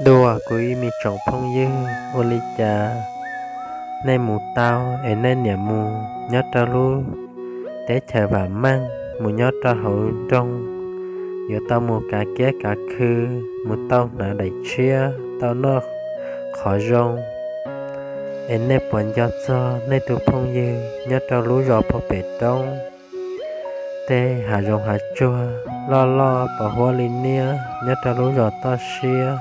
Dua kuv ib me tsoom phooj ywg, ua li cas nej mus tau es nej niam mus nyob rau lub teb chaws vam meej, mus nyob rau hauv nroog, yuav tau mus kav kiab kav khw, mus tau hnav daim tshiab, tau noj qhov zoo, es nej puas nco txog nej tus phooj ywg nyob rau lub zos puag pem roob, tej hav zoov hav tsuag loj loj pos huab li niab nyob rau lub zos toj siab,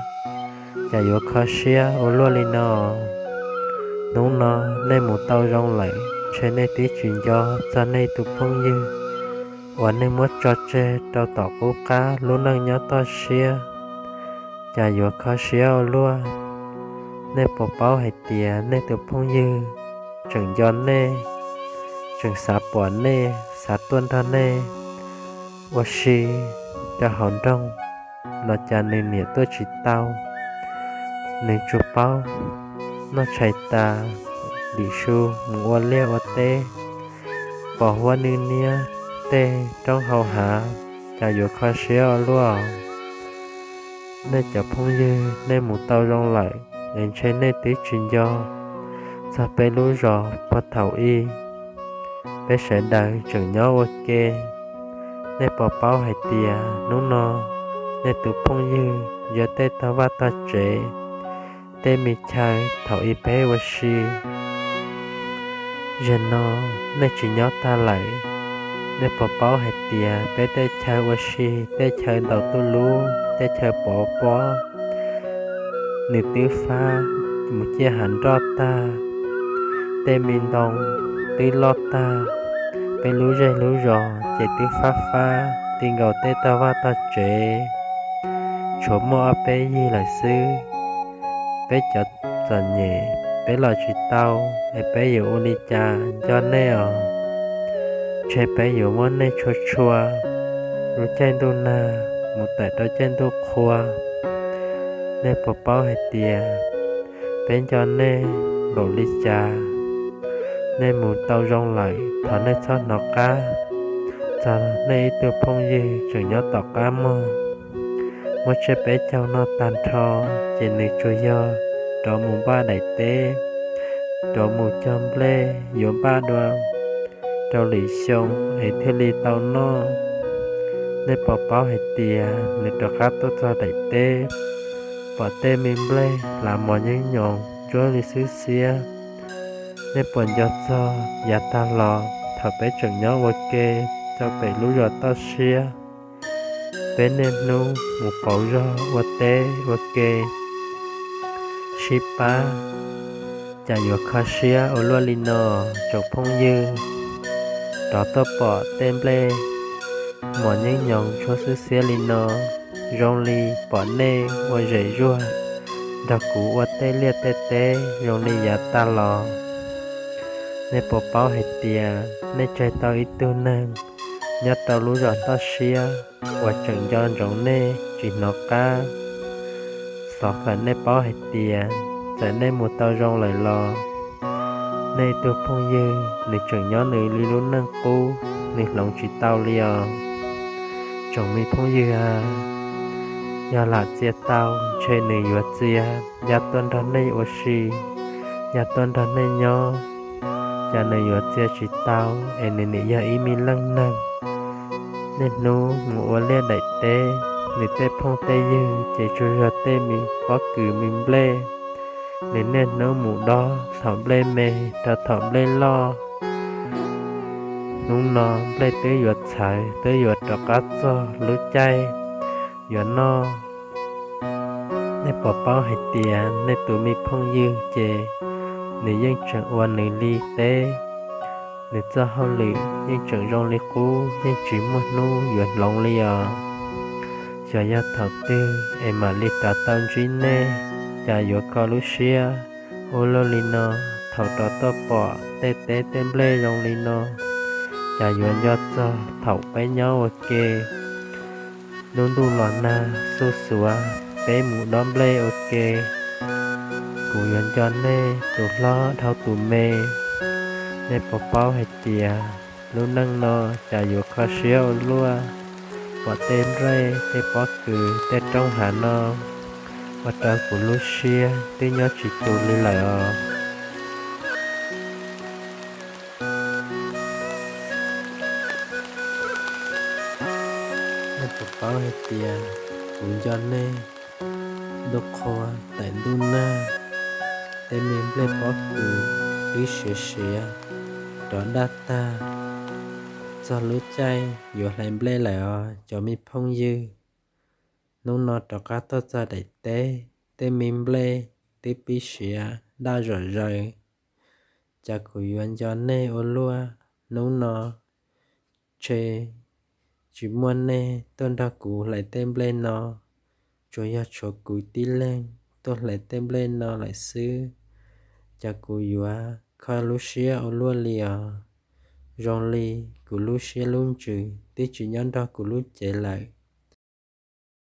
cas yuav kho siab ua luaj li no? Hnub no nej mus tau zoo lawm, ntshe nej twb tsis nco txog nej tus phooj ywg uas nej muab tso tseg rau tom qub qab lub neej nyob toj siab, cas yuav kho siab ua luaj. Nej puas paub hais tias nej tus phooj ywg tseem nco nej, tseem xav pom nej, xav tuaj nrog nej ua si rau hauv nroog no, cas nws niam tuaj tsis tau, nws tsuas paub noj tshais tas, lim su mus ua liaj ua teb, pos huab nwj niab tej roob hauv hav, cas yuav kho siab ua luaj. Nej cov phooj ywg, nej mus tau zoo lawm es ntshe nej twb tsis nco txog peb lub zos puag thaum ub, peb sawv daws tseem nyob ua ke. Nej puas paub hais tias hnub no nej tus phooj ywg yuav tej tog vaj tog tsev, tej me chaw thaum ub peb ua si, zaum no nej tsis nyob tag lawm? Nej puas paub hais tias peb tej chaw ua si, tej chaw ntaus tuj lub, tej chaw pov pob, nws twb fab mus ciaj hav nroj tag, tej me ntoo twb loj tag, peb lub zej lub zos ces twb fab fab ti nkaus tej tog vaj tog tsev, tshuav muaj ob peb yig lawm xwb. Peb cov txom nyem peb los tsis tau, es peb yuav ua li cas nco nej os? Ntshe peb yuav muab nej tshua tshua, lub caij ntuj nag mus tawm rau caij ntuj qhua. Nej puas paub hais tias peb nco nej npaum li cas? Nej mus tau zoo lawm, thov nej txhob hnov qab txog nej ib tug phooj ywg tseem nyob tom qab mog. Muab tsiab peb caug noj tag nrho, ces nws tsuas yog rov mus npaj daim teb, rov mus cog nplej yuav npaj dua rau lwm xyoo es thiaj li tau noj. Nej puas paub hais tias nws rov qab tuaj txog daim teb, pom tej me nplej hlav mos nyeej nyoos ntsuab li xwb xiab. Nej puas nco txog yav tag los thaum peb tseem nyob ua ke rau pem lub zos toj siab, peb niaj hnub mus pauv zog ua teb ua ke sib pab, cas yuav kho siab ua luaj li no? Tsoom phooj ywg, rov tuaj pom tej nplej mos nyeej nyoos tshuab xwb xiab li no, zoo li pom nej ua zem zuag nrog kuv ua tej liaj tej teb zoo li yav tag los. Nej puas paub hais tias nej tseg tau ib tug neeg nyob rau lub zos toj siab uas tseem nco ntsoov nej tsis hnov qab? Xav kom nej paub hais tias txawm nej mus tau zoo lawm los nej tus phooj ywg nws tseem nyob nws li lub neej qub, nws hloov tsis tau li os. Tsoom me phooj ywg a, yog lam txia tau ntshe nws yuav txia ya tuaj nrog nej ua si, ya tuaj nrog nej nyob, cas nws yuav txia tsis tau es nws nim yog ib me leej neeg niaj hnub mus ua liaj daim teb. Nws tej phooj tej ywg ces tsuas yog tej me pob kws me nplej. Nws niaj hnub mus dob thaum nplej me rau thaum nplej loj. Hnub no nplej twb yuav txhawv, twb yuav rov qab txog lub caij yuav noj. Nej puas paub hais tias nej tus me phooj ywg ces nws yeej tseem ua nws li teb, nws txoj hauj lwm yeej tseem zoo li qub, yeej tsis muaj hnub yuav hloov li os. Xyov yog thaum twg es mam li rov tau ntsib nej, cas yuav kho lub siab ua luaj li no. Thaum rov tuaj pom tej teb tej nplej zoo li no, cas yuav nco txog thaum peb nyob ua ke, lub ntuj los nag xuj xuav, peb mus dob nplej ua ke. Kuv yuav nco nej tus hlob dhau tus me. Nej puas paub hais tias lub neej no cas yuav kho siab ua luaj? Pom tej nplej, tej pob kws, tej roob hav no, ua rau kuv lub siab twb nyob tsis tus li lawm os. Nej puas paub hais tias kuv nco nej ntuj qhua tawm ntuj nag, tej me nplej pob kws twb siav siav rov daj tag, txog lub caij yuav hlais nplej lawm os cov me phooj ywg. Hnub no rov qab tuaj txog daim teb, tej me nplej twb pib siav daj zom zaws. Cas kuv yuav nco nej ua luaj, hnub no ntshe tsis muaj neeg tuaj nrog kuv hlais tej nplej no, tsuas yog tshuav kuv tib leeg tuaj hlais tej nplej no lawm xwb. Cas kuv yuav kho lub siab ua luaj li os. Zoo li kuv lub siab lub ntsws twb tsis nyob nrog kuv lub cev lawm.